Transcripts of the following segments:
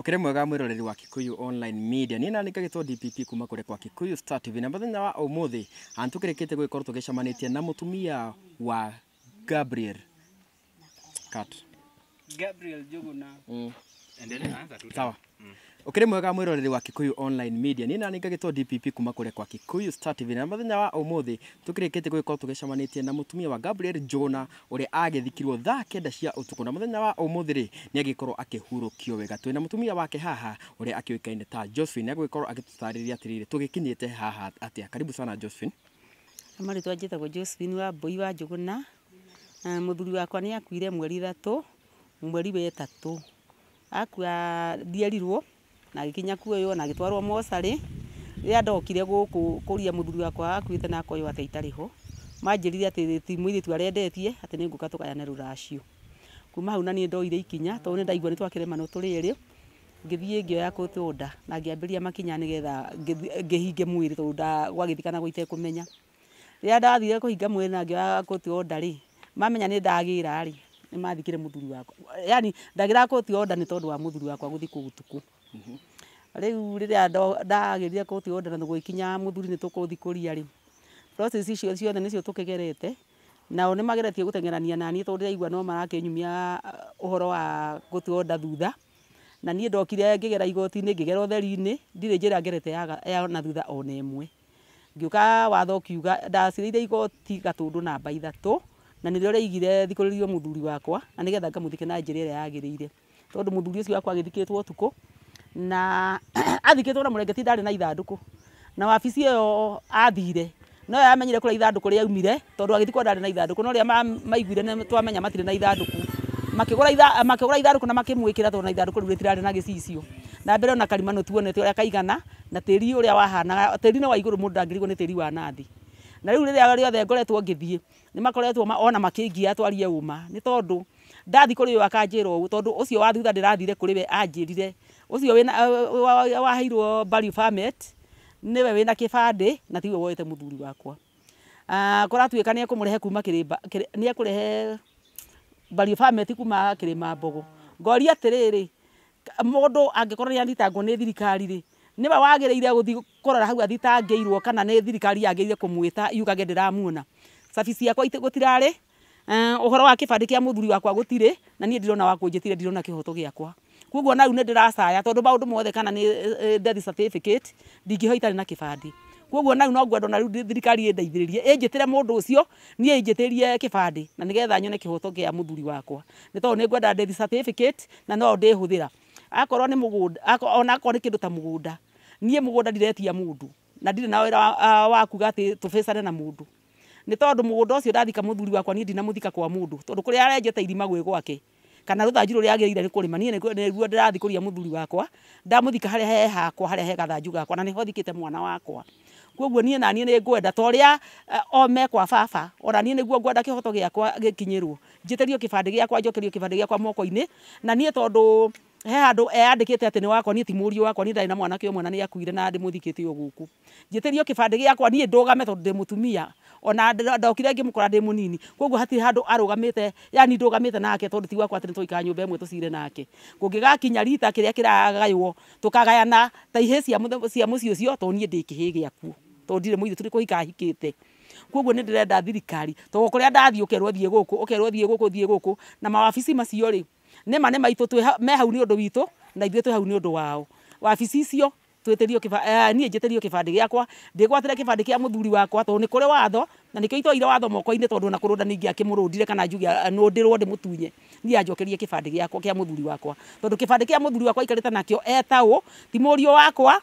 Ukire mwega mwiroreri wa Kikuyu Online Media ni nani ngagitwo DPP kuma kuri kwa Kikuyu Star TV na muthenya wa umuthi antu kirikite gwikorwo tugicemanitie na mutumia wa Gabriel Cut Gabriel Njuguna. Endelea, anza tu. Sawa. Ukire mwega mwiroreri wa Kikuyu Online Media ni nani ngagitwo DPP kuma kuri kwa Kikuyu Star TV na muthenya wa umuthi tukirikite gwikorwo tugicemanitie na mutumia wa Gabriel Njuguna uria agithikirwo thaa 9 cia utuku na muthenya wa umuthi ri ni agikorwo akihurukio wega twina mutumia wake haha uria akiuikaine ta Josephine agwikorwo agitutariria atiriri tugikinyite haha atia. Karibu sana Josephine. Marĩtwa njĩtagwo Josephine wa Mbui wa Njuguna. Mũthuri wakwa nĩ akuire mweri 3 mweri wa 3 akua ndierirwo na gĩkinya kuoywo na gĩtwarwo mocarĩ. Rĩrĩa ndokire gũkũ kũria mũthuri wakwa akuĩte na akoywo atĩ itarĩ ho, manjĩrire atĩ ti mũirĩtu arendetie atĩ nĩ ngũka tũgayane rũracio. Kuma hau na niĩ ndoire ikinya tondũ nĩ ndaigua nĩ twakĩremano tũrĩ erĩ, ngĩthiĩ ngĩoya court order na ngĩambĩrĩria makinya nĩgetha ngĩhinge mwĩrĩ tondũ gwagĩthikanagwo itekũmenya. Rĩrĩa ndathire kũhinga mwĩrĩ na ngĩoya court order rĩ, mamenya nĩ ndagĩra rĩ, nĩ mathikire mũthuri wakwa. Yani ndagĩra court order nĩ tondũ wa mũthuri wakwa gũthikwo ũtukũ. Rĩu rĩrĩa ndagĩrire court order na gũgĩkinya mũthuri nĩ tũkũthikũria rĩ, process icio ciothe nĩcio tũkĩgerete, nao nĩ mageretie gũteng'erania naniĩ tondũ ndĩraigua no marakĩnyumia ũhoro wa court order thutha. Na niĩ ndokire ngĩgera igoti-inĩ, ngĩgera ũtheri-inĩ, ndirĩ njĩra ngerete ya na thutha ona ĩmwe. Ngĩũka watho ũkiuga ndacirĩire igoti Gatũndũ namba 3 na nĩrĩo rĩaigire thikũrĩrio mũthuri wakwa na nĩgetha ngamũthike na njĩra ĩrĩa yagĩrĩire, tondũ mũthuri ũcio wakwa agĩthikĩtwo ũtukũ na athikĩtwo na mũrengeti ndarĩ na ithandũkũ, na wabici ĩyo athire no yamenyire kũrĩa ithandũkũ rĩaumire tondũ agĩthikwo ndarĩ na ithandũkũ, no rĩrĩa maiguire nĩ twamenya matirĩ na ithandũkũ makĩgũra ithandũkũ na makĩmwĩkĩra tondũ na ithandũkũ rĩu rĩtirarĩ na gĩcicio. Na mbere ona karima nĩ tuonete ũrĩa kaigana na tĩri ũrĩa wahanaga, tĩri nĩ wa igũrũ mũndũ ndangĩrigwo nĩ tĩri wa nathi. Na rĩu rĩrĩa rĩothe ngoretwo ngĩthiĩ nĩ makoretwo ona makĩngia twarie ũma, nĩ tondũ ndathi kũrĩ ũyũ akanjĩra ũũ, tondũ ũcio wa thutha ndĩrathire kũrĩ we anjĩrire ũcio wĩna waheirwo burial permit nĩwe wĩna kĩbandĩ na tiwe woete mũthuri wakwa. Kũratuĩka nĩ ekũmũrehe kuma Kĩrĩmba, nĩ ekũrehe burial permit kuma Kĩrĩma Mbogo. Ngoria atĩrĩrĩ, mũndũ angĩkorwo nĩ athitangwo nĩ thirikari rĩ, nĩwe wagĩrĩire gũthiĩ kũrora hau athitangĩirwo kana nĩ thirikari yagĩrĩire kũmwĩta yugage ndĩramuona. Cabi ciakwa gũtirarĩ, ũhoro wa kĩbandĩ kĩa mũthuri wakwa gũtirĩ, na niĩ ndirona wa kũnjĩtire, ndirona kĩhoto gĩakwa. Koguo na rĩu nĩ ndĩracaya tondũ maũndũ mothe kana nĩ death certificate ndingĩheo itarĩ na kĩbandĩ. Koguo na rĩu no ngwenda ona rĩu thirikari ĩndeithĩrĩrie ĩnjĩtĩre mũndũ ũcio niĩ ĩnjĩtĩrie kĩbandĩ na nĩgetha nyone kĩhoto kĩa mũthuri wakwa, nĩ tondũ nĩ ngwenda death certificate na no ndĩhũthĩra. Akorwo nĩ mũgũnda, ona akorwo nĩ kĩndũ ta mũgũnda, niĩ mũgũnda ndiretia mũndũ na ndirĩ na wĩra wa kuga atĩ tũbĩcane na mũndũ, nĩ tondũ mũgũnda ũcio ndathika mũthuri wakwa niĩ ndinamũthika kwa mũndũ, tondũ kũrĩa arenjete irima gwĩ gwake kana rũthanju rũrĩa agĩrĩire nĩ kũrĩma, niĩ nĩguo ndĩrathiĩ kũria mũthuri wakwa, ndamũthika harĩa he hakwa, harĩa he gathanju gakwa, na nĩho thikĩte mwana wakwa. Koguo niĩ naniĩ nĩ ngwenda ta ũrĩa o me kwa baba, ona niĩ nĩguo ngwenda kĩhoto gĩakwa gĩkinyĩrwo, njĩtĩrio kĩbandĩ gĩakwa, njokerio kĩbandĩ gĩakwa moko-inĩ, na niĩ tondũ he handũ eyandĩkĩte atĩ nĩ wakwa, niĩ ti mũriũ wakwa, niĩ ndarĩ na mwanake ũmwe na nĩ akuire na ndĩmũthikĩte o gũkũ. Njĩtĩrio kĩbandĩ gĩakwa niĩ ndũgame tondũ ndĩ mũtumia, ona ndokire ngĩmũkora ndĩ mũnini, koguo hatirĩ handũ arũgamĩte, yani ndũgamĩte nake tondũ ti gwakwa atĩ nĩ tũikara nyũmba ĩmwe tũcire nake. Kũngĩgakinya rita kĩrĩa kĩragaywo tũkagayana ta ihĩĩ cia mũciĩ ũcio, tondũ niĩ ndĩ kĩhĩĩ gĩakuo, tondũ ndirĩ mũirĩtu nĩ kũhika hikĩte. Koguo nĩ ndĩrenda thirikari tondũ kũrĩa ndathiĩ ũkerwo thiĩ gũkũ, ũkerwo thiĩ gũkũ, thiĩ gũkũ, na mawabici macio rĩ nĩma nĩ maitũ, me hau nĩ ũndũ witũ na ithuĩ twĩ hau nĩ ũndũ wao. Wabici icio twĩtĩrio niĩ njĩtĩrio kĩbandĩ gĩakwa, ndĩgwatĩre kĩbandĩ kĩa mũthuri wakwa tondũ nĩ kũrĩ watho na nĩkĩo itwaire watho moko-inĩ, tondũ ona kũrũnda ningĩakĩmũrũndire kana njuge nũndĩrwo ndĩmũtunye, niĩ anjokerie kĩbandĩ gĩakwa kĩa mũthuri wakwa, tondũ kĩbandĩ kĩa mũthuri wakwa aikarĩte nakĩo etaũ, ti mũriũ wakwa,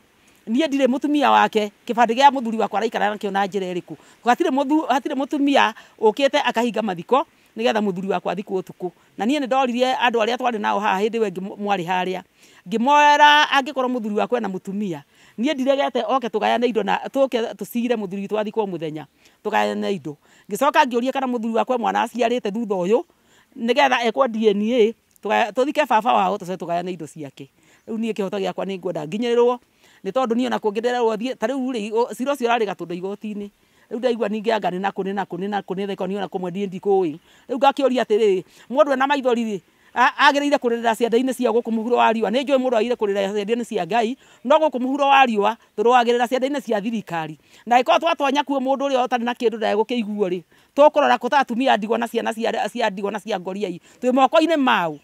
niĩ ndirĩ mũtumia wake, kĩbandĩ gĩa mũthuri wakwa araikara nakĩo na njĩra ĩrĩkũ? Hatirĩ mũtumia ũkĩte akahinga mathiko nĩgetha mũthuri wakwa athikwo ũtukũ. Na niĩ nĩ ndoririe andũ arĩa twarĩ nao haha hĩndĩ ĩyo ĩngĩ mwarĩ harĩa, ngĩmwĩra angĩkorwo mũthuri wakwa ena mũtumia, niĩ ndiregete oke tũgayane indo na tũke tũcire mũthuri witũ athikwo mũthenya, tũgayane indo. Ngĩcoka ngĩũria kana mũthuri wakwa mwana aciarĩte thutha ũyũ nĩgetha ekwo DNA, tũthike baba wao tũcoke tũgayane indo ciake. Rĩu niĩ kĩhoto gĩakwa nĩ ngwenda nginyĩrĩrwo, nĩ tondũ niĩ ona kũngĩ ndĩrerwo thiĩ, ta rĩu rĩ, cira ũcio ũrarĩ Gatũndũ igoti-inĩ. Rĩu ndaigua ningĩ anga nĩ nakũ, nĩ nakũ, nĩ nakũ, nĩ theko, niĩ ona kũmwe niĩ ndikũĩ. Rĩu ngakĩũria atĩrĩrĩ, mũndũ ena maithori rĩ, Agĩrĩire kũrĩrĩra ciande-inĩ cia gũkũ mũhuro wa riũa. Nĩ njũĩ mũndũ agĩrĩire kũrĩrĩra ciande-inĩ cia Ngai, no gũkũ mũhuro wa riũa tũrũagĩrĩra ciande-inĩ cia thirikari. Na ĩkorwo twatonya kuo mũndũ ũrĩa ũtarĩ na kĩndũ ndegũkĩiguo rĩ, tũkũrora kũ ta atumia a ndigwa na ciana cia ndigwa na cia ngoriai twĩ moko-inĩ mau.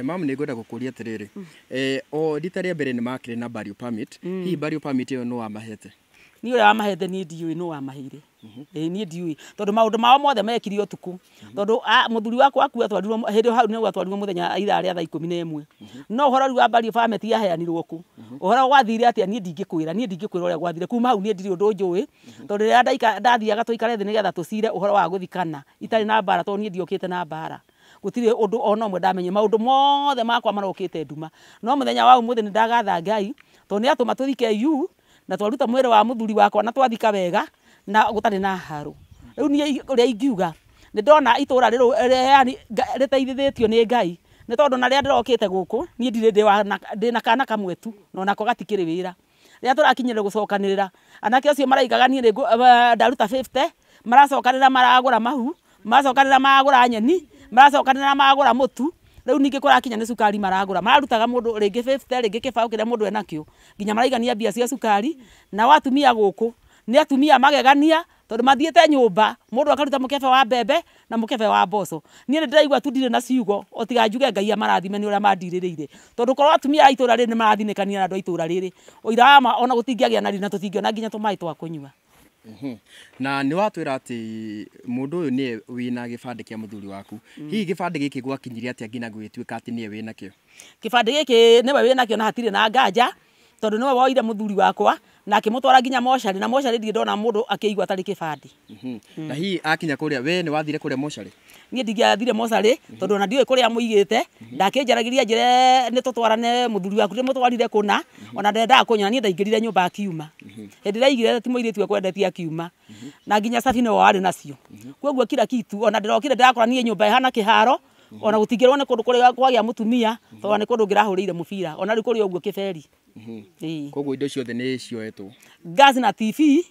Mamu nĩ ngwenda gũkũria atĩrĩrĩ, o rita rĩa mbere nĩ makĩrĩ na burial permit, hihi burial permit ĩyo nũ wamahete? Niĩ ũrĩa wamahete niĩ ndiũĩ nũ wamaheire. Niĩ ndiũĩ tondũ maũndũ mao mothe mekire ũtukũ. Tondũ mũthuri wakwa akua atwarirwo hĩndĩ ĩyo hau nĩguo atwarirwo mũthenya ithaa rĩa thaa 11. No ũhoro rĩu wa burial permit yaheanirwo kũ? Ũhoro gwathire atĩa niĩ ndingĩkwĩra, niĩ ndingĩkwĩra ũrĩa gwathire. Kuma hau niĩ ndirĩ ũndũ njũĩ tondũ rĩrĩa ndathiaga tũikare thĩ nĩgetha tũcire ũhoro wa gũthikana itarĩ na mbara tondũ niĩ ndiokĩte na mbara. Gũtirĩ ũndũ ona ũmwe ndamenye, maũndũ mothe makwa marokĩte nduma. No mũthenya wa ũmũthĩ nĩ ndagatha Ngai tondũ nĩ atũma tũthike yu na twaruta mwĩrĩ wa mũthuri wakwa na twathika wega na gũtarĩ na haro. Rĩu niĩ ũrĩa ingiuga nĩ ndona itũra rĩrĩ yani rĩteithĩtio nĩ Ngai nĩ tondũ na rĩrĩa ndĩrokĩte gũkũ niĩ ndirĩ ndĩna kana kamwe tu na onako gatikĩrĩ wĩra. Rĩrĩa tũrakinyĩrĩra gũcokanĩrĩra anake acio maraigaga niĩ ndaruta 50 maracokanĩrĩra maragũra mahu, maracokanĩrĩra maragũra nyeni, maracokanĩrĩra maragũra mũtu. Rĩu ningĩ kũrakinya nĩ cukari maragũra, mararutaga mũndũ rĩngĩ 50 rĩngĩ kĩbaũ kĩrĩa mũndũ enakĩo nginya maraigania mbia cia cukari. Nao atumia gũkũ nĩ atumia magegania tondũ mathiĩte nyũmba mũndũ akaruta mũkebe wa mbembe na mũkebe wa mboco. Niĩ nĩ ndĩraigua tu ndirĩ na ciugo o tiga njuge Ngai amarathime nĩ ũrĩa mandirĩrĩire tondũ korwo atumia a itũra rĩrĩ nĩ marathinĩkania na andũ a itũra rĩrĩ ũira wa ma ona gũtingĩagĩa na riri na tũtingĩona nginya tũmaĩ twa kũnyua. Na nĩ watwĩra atĩ mũndũ ũyũ nĩwe wĩna gĩbandĩ kĩa mũthuri waku. Hihi gĩbandĩ gĩkĩ gwakinyire atĩa nginya gũgĩtuĩka atĩ nĩwe wĩnakĩo? Gĩbandĩ gĩkĩ nĩwe wĩnakĩo na hatirĩ na nganja tondũ nĩwe woire mũthuri wakwa na akĩmũtwara nginya mocarĩ na mocarĩ ndirĩ ndona mũndũ akĩigua atarĩ kĩbandĩ. Na hihi akinya kũrĩa we nĩ wathire kũrĩa mocarĩ? Niĩ ndingĩathire mocarĩ tondũ ona ndiũĩ kũrĩa mũigĩte. Ndakĩnjaragĩria njĩre nĩ tũtwarane mũthuri waku ndĩmũtwarire kũna ona ndendaga kũnyona niĩ ndaingĩrire nyũmba akiuma. Hĩndĩ ĩrĩa aigire ti mũirĩtu ekwendetie akiuma na nginya cabi nĩwe warĩ nacio. Koguo kila kitu ona ndĩrokire ndĩrakora niĩ nyũmba ĩhana kĩharo ona gũtingĩrwo nĩ kũndũ kũrĩa kwagĩa mũtumia tondũ nĩ kũndũ ngĩrahũrĩire mũbira ona rĩu kũrĩ ũguo kĩberi. Koguo indo ciothe nĩ cioetwo? Gas na TV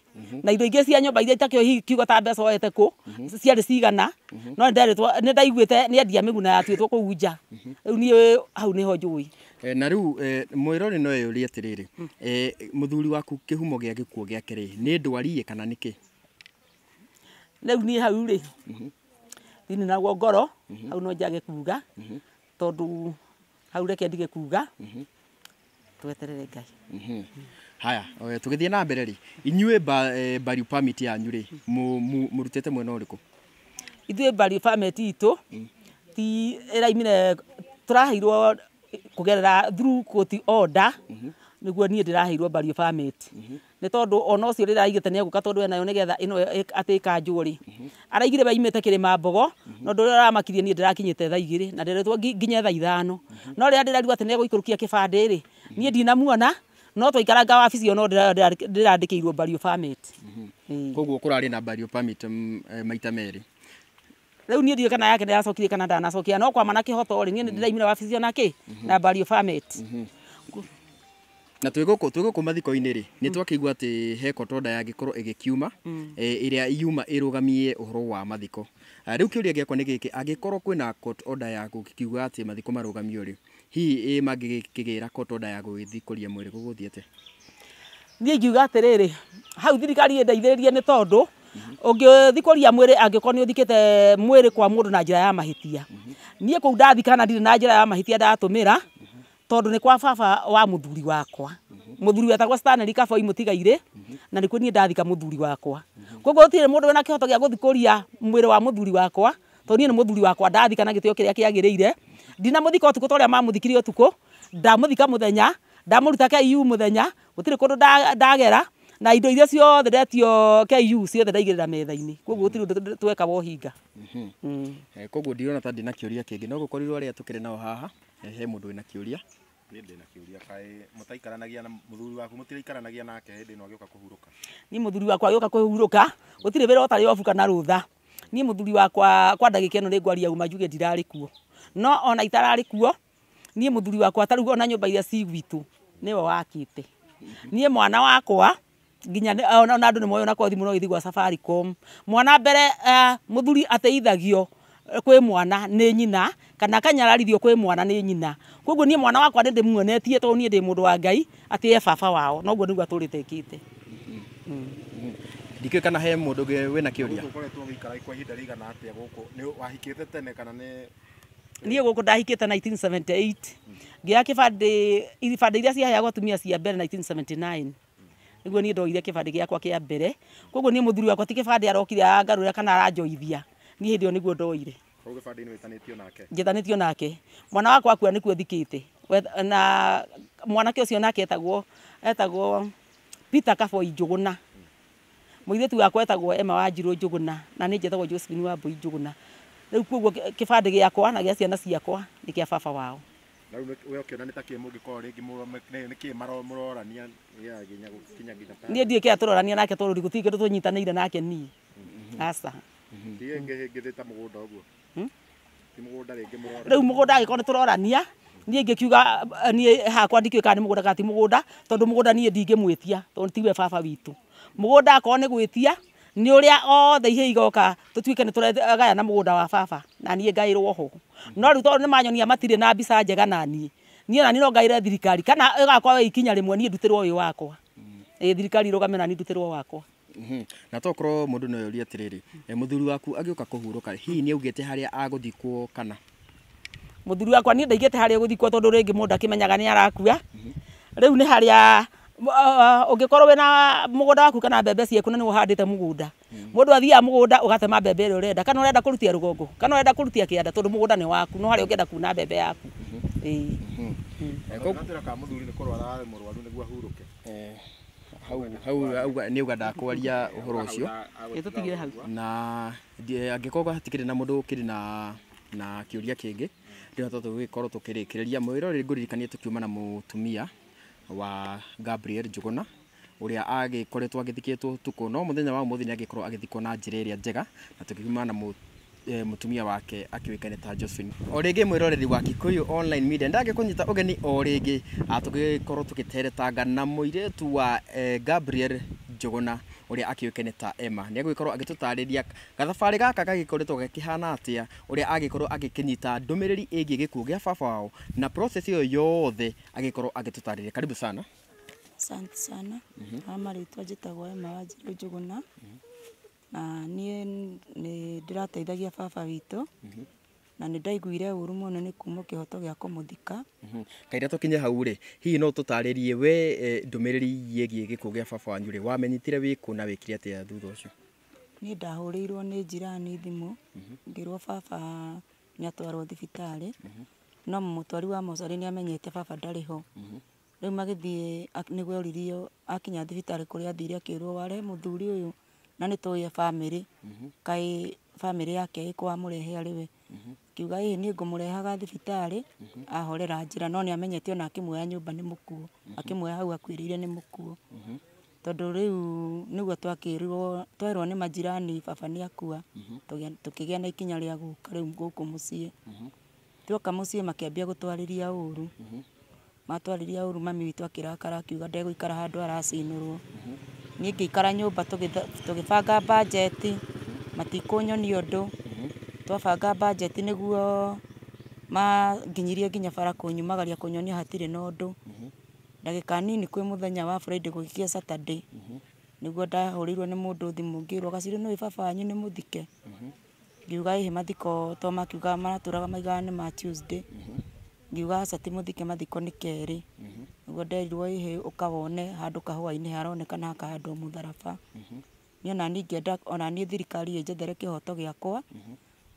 na indo ingĩ cia nyũmba iria itakĩũĩ hihi kiugo ta mbeca oete kũ ciarĩ cigana no nĩ ndaiguĩte nĩ endia mĩguna yatuĩtwo kũu nja. Rĩu niĩ hau nĩho njũĩ. Na rĩu mwĩrori no eyũrie atĩrĩrĩ, mũthuri waku kĩhumo gĩa gĩkuũ gĩake rĩ nĩ ndwari kana nĩ kĩ? Rĩu niĩ hau rĩ thini naguo ngoro hau no njage kuga tondũ hau reke ndige kuga tweterere Ngai. Haya, tũgĩthiĩ na mbere rĩ, inyuĩ burial permit yanyu rĩ mũrutĩte mwena ũrĩkũ? Ithuĩ burial permit itũ ti ĩraimire tũraheirwo kũgerera through court order nĩguo niĩ ndĩraheirwo burial permit. Nĩ tondũ ona ũcio rĩrĩa aigĩte nĩ egũka tondũ enayo nĩgetha ĩno atĩ ĩkanjwo rĩ araigire waimĩte kĩrĩma mbogo no ũndũ ũrĩa ũramakirie niĩ ndĩrakinyĩte thaa 2 na ndĩretwo nginye thaa 5 no rĩrĩa ndĩrerirwo atĩ nĩegũikũrũkia kĩbandĩ rĩ niĩ ndinamuona no twaikaranga wabici ĩyo no ndĩrandĩkĩirwo burial permit. Koguo kũrarĩ na burial permit maita merĩ? Rĩu niĩ ndiũĩ kana yake nĩyacokirie kana ndanacokia no kwama na kĩhoto rĩ niĩ nĩndĩraimire wabici ĩyo na kĩ na burial permit. Na twĩ gũkũ mathiko-inĩ rĩ nĩ twakĩigua atĩ he court order yangĩkorwo ĩgĩkiuma ĩrĩa yuma ĩrũgamie ũhoro wa mathiko. Rĩu kĩũria gĩakwa nĩ gĩkĩ, angĩkorwo kwĩna court order ya gũkiuga atĩ mathiko marũgamio rĩ hihi mangĩkĩgĩra court order ya gũgĩthikũria mwĩrĩ gũgũthiĩ atĩa? Niĩ ingiuga atĩrĩrĩ hau thirikari ĩndeithĩrĩrie nĩ tondũ ũngĩthikũria mwĩrĩ angĩkorwo nĩ ũthikĩte mwĩrĩ kwa mũndũ na njĩra ya mahĩtia. Niĩ kũu ndathikana ndirĩ na njĩra ya mahĩtia ndatũmĩra tondũ nĩ kwa baba wa mũthuri wakwa. Mũthuri wetagwo Stanley Kaboi Mũtigairĩ na nĩkuo niĩ ndathika mũthuri wakwa. Koguo gũtirĩ mũndũ wĩna kĩhoto gĩa gũthikũria mwĩrĩ wa mũthuri wakwa tondũ niĩ nĩ mũthuri wakwa ndathika na gĩtĩo kĩrĩa kĩagĩrĩire. Ndinamũthika ũtukũ ta ũrĩa mamũthikire ũtukũ, ndamũthika mũthenya, ndamũruta KU mũthenya, gũtirĩ kũndũ ndagera na indo iria ciothe ndetio KU ciothe ndaigĩrĩra metha-inĩ. Koguo gũtirĩ ũndũ tweka wa ũhinga. Koguo ndirona ta ndĩna kĩũria kĩngĩ no gũkorirwo arĩa tũkĩrĩ nao haha he mũndũ wĩna kĩũria. Niĩ ndĩna kĩũria, kaĩ mũtaikaranagia na mũthuri waku, mũtiraikaranagia nake hĩndĩ ĩno agĩũka kũhurũka? Niĩ mũthuri wakwa agĩũka kũhurũka gũtirĩ wĩra ũtarĩ obu kana rũtha. Niĩ mũthuri wakwa kwa ndagĩka ĩno nĩ ngwaria uma njuge ndirarĩ kuo no ona itararĩ kuo niĩ mũthuri wakwa ta rĩu ona nyũmba iria ci gwitũ nĩwe wakĩte. Niĩ mwana wakwa nginya ona andũ nĩ moĩ ona kwa thimũ no ĩthiĩ gwa Safaricom. Mwana mbere mũthuri ateithagio kwĩ mwana nĩ nyina kana akanyararithio kwĩ mwana nĩ nyina. Koguo niĩ mwana wakwa nĩ ndĩmuonetie tondũ niĩ ndĩ mũndũ wa Ngai atĩ e baba wao, noguo nĩguo atũrĩte ĩkĩte. Ndikĩũĩ kana he mũndũ ũngĩ wĩna kĩũria. Gũkũ ũkoretwo ũgĩikara kwa ihinda rĩigana atĩa gũkũ? Nĩ wahikĩte tene kana nĩ Niĩ gũkũ ndahikĩte 1978 ngĩoya kĩbandĩ, ibandĩ iria ciaheagwo atumia cia mbere 1979 nĩguo niĩ ndoire kĩbandĩ gĩakwa kĩa mbere. Koguo niĩ mũthuri wakwa ti kĩbandĩ arokire arangarũra kana aranjoithia, niĩ hĩndĩ ĩyo nĩguo ndoire. Hau gĩbandĩ-inĩ wĩtanĩtio nake? Njĩtanĩtio nake. Mwana wakwa akua nĩkuo thikĩte. Na mwanake ũcio nake etagwo Peter Kaboi Njũgũna. Mũirĩtu wakwa etagwo Emma Wanjirũ Njũgũna na niĩ njetagwo Josephine Wambui Njũgũna. Rĩu koguo kĩbandĩ gĩakwa na gĩa ciana ciakwa nĩ kĩa baba wao. Na rĩu we ũkĩona nĩ ta kĩ mũngĩkorwo rĩngĩ nĩ kĩ mũrorania gĩa nginya gũkinya nginya ta Niĩ ndiũĩ kĩrĩa tũrorania nake tondũ gũtirĩ kĩndũ tũnyitanĩire nake niĩ. Aca. Ti rĩngĩ ta mũgũnda ũguo? Ti mũgũnda rĩngĩ mũrorania? Rĩu mũgũnda angĩkorwo nĩ tũrorania, niĩ ngĩkiuga niĩ hakwa ndikĩũĩ kana nĩ mũgũnda kana ti mũgũnda, tondũ mũgũnda niĩ ndingĩmwĩtia tondũ tiwe baba witũ. Mũgũnda akorwo nĩ gwĩtia nĩ ũrĩa othe ihĩĩ igoka tũtuĩke nĩ tũragayana mũgũnda wa baba na niĩ ngaĩrwo ho. No rĩu tondũ nĩ manyonia matirĩ na mbica njega na niĩ, niĩ ona niĩ no ngaĩre thirikari kana ĩgakorwo ĩ ikinya rĩmwe niĩ ndutĩrwo wĩ wakwa. Ĩ thirikari ĩrũgame na niĩ ndutĩrwo wakwa. Na tokorwo mũndũ no orie atĩrĩrĩ, mũthuri waku agĩũka kũhurũka hihi nĩ augĩte harĩa agũthikwo kana? Mũthuri wakwa niĩ ndaigĩte harĩa agũthikwo tondũ rĩngĩ mũndũ akĩmenyaga nĩ arakua. Rĩu nĩ harĩa ũngĩkorwo wĩna mũgũnda waku kana mbembe ciaku na nĩwe ũhandĩte mũgũnda, mũndũ athiaga mũgũnda ũgatema mbembe ĩrĩa ũrenda, kana ũrenda kũrutia rũgongo kana ũrenda kũrutia kĩanda, tondũ mũgũnda nĩ waku, no harĩa ũngĩenda kuna mbembe yaku. Ĩĩ. Gatwĩra ka mũthuri nĩ kũrwara ararĩ mũrwaru nĩguo ahurũke. Hau hau nĩ auga ndakwaria ũhoro ũcio. Ĩ tũtigire hau. Na angĩkorwo hatikĩrĩ na mũndũ ũkĩrĩ na kĩũria kĩngĩ, ndĩrona tũgĩkorwo tũkĩrĩkĩrĩria. Mwĩroreri ngũririkanie tũkiuma na mũtumia wa Gabriel Njũgũna ũrĩa agĩkoretwo agĩthikĩtwo ũtukũ, no mũthenya wa ũmũthĩ nĩ agĩkorwo agĩthikwo na njĩra ĩrĩa njega, na tũkiuma na mũtumia wake akĩũĩkaine ta Josephine. O rĩngĩ mwĩroreri wa Kikuyu Online Media ndangĩkũnyita ũgeni o rĩngĩ tũgĩkorwo tũgĩteretanga na mũirĩtu wa Gabriel Njũgũna ũrĩa akĩũĩkaine ta Emma. Nĩ egũgĩkorwo agĩtũtarĩria gathabarĩ gaka gagĩkoretwo gakĩhana atĩa, ũrĩa agĩkorwo agĩkĩnyita ndũmĩrĩri ĩgiĩ gĩkuũ gĩa baba wao na process ĩyo yothe agĩkorwo agĩtũtarĩria. Karibu sana. Asante sana. Ha marĩtwa njĩtagwo Emma Wanjirũ Njũgũna. Na niĩ nĩ ndĩrateithagia baba witũ. Na nĩ ndaiguire ũru mũno nĩ kuma kĩhoto gĩa kũmũthika. Kaira tũkinye hau rĩ, hihi no tũtarĩrie we ndũmĩrĩri ĩgiĩ gĩkuũ gĩa baba wanyu rĩ, wamenyitire wĩkũ na wĩkire atĩa thutha ũcio? Niĩ ndahũrĩirwo nĩ jirani thimũ, ngĩrwo baba nĩ atwarwo thibitarĩ, no mũtwari wa mocarĩ nĩ amenyete baba ndarĩ ho. Rĩu magĩthiĩ nĩguo oririo akinya thibitarĩ kũrĩa athire akĩrwo ware mũthuri ũyũ na nĩ tũĩ bamĩrĩ, kaĩ bamĩrĩ yake ĩkwamũrehe arĩ we. Kiuga ĩĩ niĩ ngũmũrehaga thibitarĩ ahorera njĩra, no nĩ amenyete ona akĩmuoya nyũmba nĩ mũkuo, akĩmuoya hau akuĩrĩire nĩ mũkuo. Tondũ rĩu nĩguo twakĩrwo twerwo nĩ majirani baba nĩ akua, tũkĩgĩa na ikinya rĩa gũka rĩu gũkũ mũciĩ. Tuoka mũciĩ makĩambia gũtwarĩria ũru. Matwarĩria ũru mami witũ akĩrakara akiuga ndegũikara handũ aracinũrwo. Niĩ ngĩikara nyũmba tũgĩbanga bajeti, matikũnyonia ũndũ. Twabanga bajeti nĩguo manginyirie nginya bara kũnyumagaria kũnyonia hatirĩ na ũndũ. Ndagĩka nini kwĩ mũthenya wa Friday gũgĩkinya Saturday, nĩguo ndahũrĩirwo nĩ mũndũ thimũ ngĩrwo Gacirũ nĩũĩ baba wanyu nĩ mũthike. Ngiuga ĩhĩ mathiko to makiuga maratũraga maigaga nĩ ma Tuesday. Ngiuga aca ti mũthike mathiko nĩ kerĩ. Nĩguo nderirwo ĩhĩ ũka wone handũ kahũa-inĩ haronekana hakahandwo mũtharaba. Niĩ ona niĩ ingĩenda ona niĩ thirikari ĩnjethere kĩhoto gĩakwa,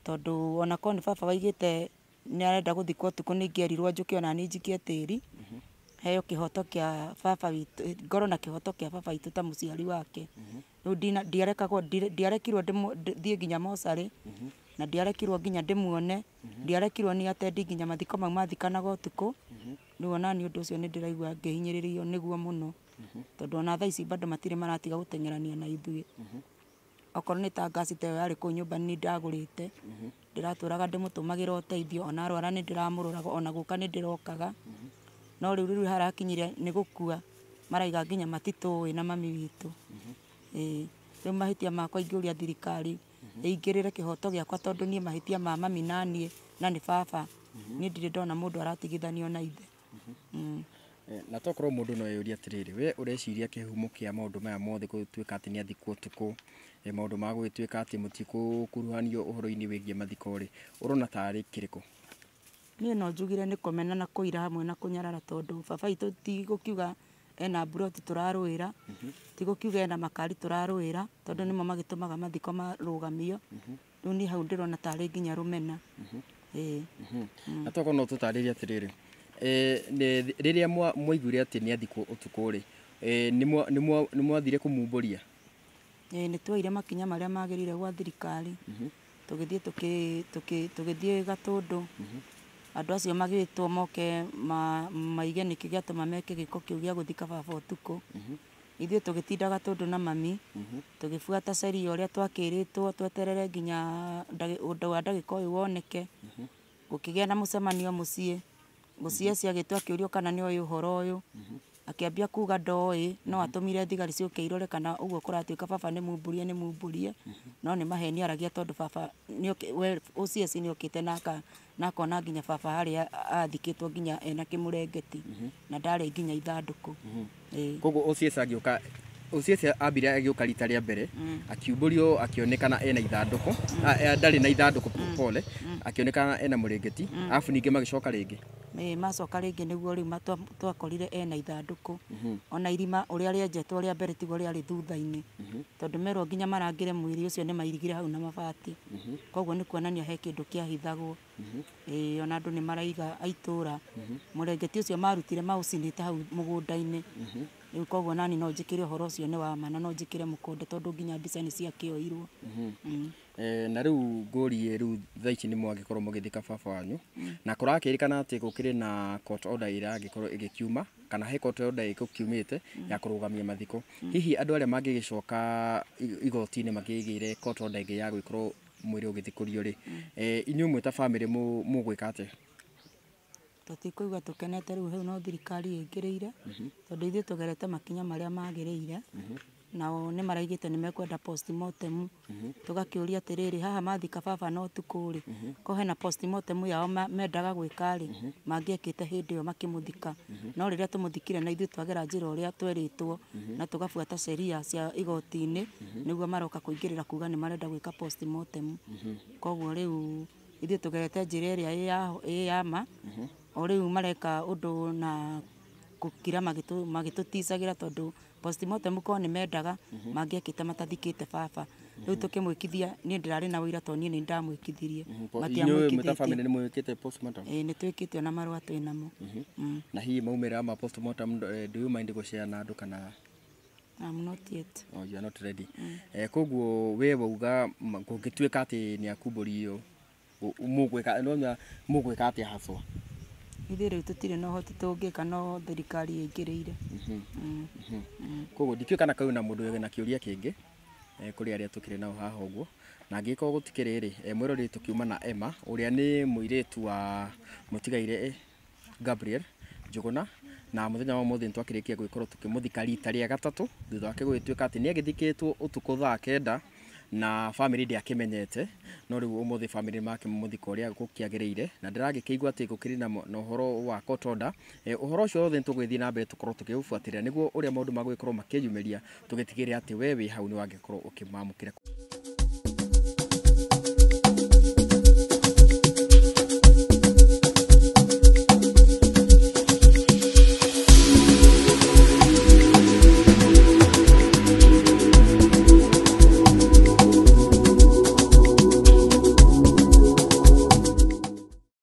tondũ ona korwo nĩ baba waigĩte nĩ arenda gũthikwo ũtukũ nĩ ingĩerirwo njũke ona niĩ njikie tĩri, heo kĩhoto kĩa baba witũ, ngorwo na kĩhoto kĩa baba witũ ta mũciari wake. Rĩu ndiarekagwo, ndiarekirwo thiĩ nginya mocarĩ, na ndiarekirwo nginya ndĩmuone, ndiarekirwo nĩ atendi nginya mathiko mau mathikanaga ũtukũ. Rĩu ona niĩ ũndũ ũcio nĩ ndĩraigua ngĩhinyĩrĩrio nĩguo mũno, tondũ ona thaa ici bado matirĩ maratiga gũteng'erania na ithuĩ. Okorwo nĩ ta ngaci ta ĩyo yarĩ kũu nyũmba nĩ ndagũrĩte, ndĩratũraga ndĩmũtũmagĩra ũteithio, ona arwara nĩ ndĩramũroraga, ona gũka nĩ ndĩrokaga. No rĩu rĩu harakinyire nĩ gũkua, maraiga nginya matitũĩ na mami witũ. Ĩĩ, rĩu mahĩtia makwa ingĩũria thirikari Ĩingĩrĩre kĩhoto gĩakwa tondũ niĩ mahĩtia ma mami na niĩ na nĩ baba. Niĩ ndirĩ ndona mũndũ aratigithanio na ithe. Na tokorwo mũndũ no eyũrie atĩrĩrĩ, we ũreciria kĩhumo kĩa maũndũ maya mothe gũtuĩka atĩ nĩ athikwo ũtukũ, maũndũ ma gũgĩtuĩka atĩ mũtigũkuruhanio ũhoro-inĩ wĩgiĩ mathiko rĩ, ũrona tarĩ kĩrĩkũ? Niĩ no njugire nĩ kũmena na kũira hamwe na kũnyarara tondũ baba witũ ti gũkiuga ena mburoti tũrarũĩra, ti gũkiuga ena makari tũrarũĩra, tondũ nĩmo magĩtũmaga mathiko marũgamio. Rĩu niĩ hau ndĩrona tarĩ nginya rũmena. Ĩĩ. Na tokorwo no tũtarĩrie atĩrĩrĩ, rĩrĩa mwaiguire atĩ nĩ athikwo ũtukũ rĩ, nĩ mwathire kũmumbũria? Ĩĩ nĩ tuoire makinya marĩa magĩrĩire gwa thirikari. Tũgĩthiĩ tũgĩthiĩ Gatũndũ. Andũ acio magĩtwo moke maige nĩkĩ gĩatũma meke gĩko kĩu gĩa gũthika baba ũtukũ. Ithuĩ tũgĩtinda Gatũndũ na mami, tũgĩbuata sheria ũrĩa twakĩrĩtwo tweterere nginya ũndũ wa ndagĩka ũyũ woneke. Gũkĩgĩa na mũcemanio mũciĩ. OCS agĩtwo akĩũrio kana nĩoĩ ũhoro ũyũ. Akĩambia kuga ndoĩ, no atũmire thigari ciũke irore kana ũguo kũratuĩka baba nĩ mumbũrie nĩ mumbũrie. No nĩ maheni aragia tondũ baba OCS nĩokĩte na akona nginya baba harĩa athikĩtwo nginya ena kĩmũrengeti na ndarĩ nginya ithandũkũ. Koguo OCS agĩũka, OCS ambire agĩũka rita rĩa mbere, akiumbũrio akĩonekana ena ithandũkũ, ndarĩ na ithandũkũ pole, akĩonekana ena mũrengeti, arabu ningĩ magĩcoka rĩngĩ. Macoka rĩngĩ nĩguo rĩu twakorire ena ithandũkũ. Ona irima ũrĩa rĩenjetwo rĩa mbere tiguo rĩarĩ thutha-inĩ. Tondũ merwo nginya marangĩre mwĩrĩ ũcio nĩ mairigire hau na mabati. Koguo nĩ kuonania he kĩndũ kĩahithagwo. Ĩĩ ona andũ nĩ maraiga a itũra mũrengeti ũcio marutire maũcinĩte hau mũgũnda-inĩ. Rĩu koguo nani no njĩkĩre ũhoro ũcio nĩ wa ma na no njĩkĩre mũkonde tondũ nginya mbica nĩ ciakĩoirwo. Na rĩu ngũrie rĩu thaa ici nĩ mwagĩkorwo mũgĩthika baba wanyu, na kũrakĩrĩkana atĩ gũkĩrĩ na court order ĩragĩkorwo ĩgĩkiuma, kana he court order ĩgũkiumĩte ya kũrũgamia mathiko. Hihi andũ arĩa mangĩgĩcoka igoti-inĩ makĩgĩre court order ĩngĩ ya gũgĩkorwo mwĩrĩ ũgĩthikũrio rĩ, inyuĩ mwĩ ta bamĩrĩ mũgwĩka atĩa? Tũtikũigua tũkenete rĩu hau no thirikari ĩingĩrĩire, tondũ ithuĩ tũgerete makinya marĩa magĩrĩire. Nao nĩ maraigĩte nĩ mekwenda postmortem. Tũgakĩũria atĩrĩrĩ, haha mathika baba na ũtukũ rĩ, ko hena postmortem yao mendaga gwĩka rĩ, mangĩekĩte hĩndĩ ĩyo makĩmũthika. No rĩrĩa tũmũthikire na ithuĩ twagera njĩra ũrĩa twerĩtwo na tũgabuata sheria cia igoti-inĩ, nĩguo maroka kũingĩrĩra kuga nĩ marenda gwĩka postmortem. Koguo rĩu ithuĩ tũgerete njĩra ĩrĩa ĩ ya ma, o rĩu mareka ũndũ na gũkira magĩtũticagĩra tondũ postmortem korwo nĩ mendaga mangĩekĩte matathikĩte baba. Rĩu tũkĩmwĩkithia, niĩ ndĩrarĩ na ũira tondũ niĩ nĩ ndamwĩkithirie. Inyuĩ mwĩ ta bamĩrĩ nĩ mwĩkĩte postmortem? Ĩĩ nĩ twĩkĩte ona marũa twĩ namo. Na hihi maumĩrĩra ma postmortem do you mind gũshare na andũ kana? I'm not yet. Oh, you are not ready. Koguo we wauga kũngĩtuĩka atĩ nĩ akumbũrio, mũgwĩka atĩa haswa? Ithuĩ rĩu tũtirĩ na ũhoti tũngĩka no thirikari ĩingĩrĩire. Koguo ndikĩũĩ kana kwĩna mũndũ wĩna kĩũria kĩngĩ kũrĩ arĩa tũkĩrĩ nao haha ũguo, na angĩkorwo gũtikĩrĩ rĩ, mwĩroreri tũkiuma na Emma ũrĩa nĩ mũirĩtu wa mũtigaire Gabriel Njũgũna, na mũthenya wa ũmũthĩ nĩtwakĩrĩkia gũgĩkorwo tũkĩmũthika rita rĩa gatatũ thutha wake gũgĩtuĩka atĩ nĩagĩthikĩtwo ũtukũ thaa kenda na bamĩrĩ ndĩakĩmenyete, no rĩu ũmũthĩ bamĩrĩ makĩmũthika ũrĩa gũkĩagĩrĩire, na ndĩragĩkĩigua atĩ gũkĩrĩ na ũhoro wa court order. Ũhoro ũcio wothe nĩtũgũgĩthiĩ na mbere tũkorwo tũkĩũbuatĩrĩra nĩguo ũrĩa maũndũ magũgĩkorwo makĩyumĩria, tũgĩtigĩrĩra atĩ we wĩ hau nĩwagĩkorwo ũkĩmamũkĩra.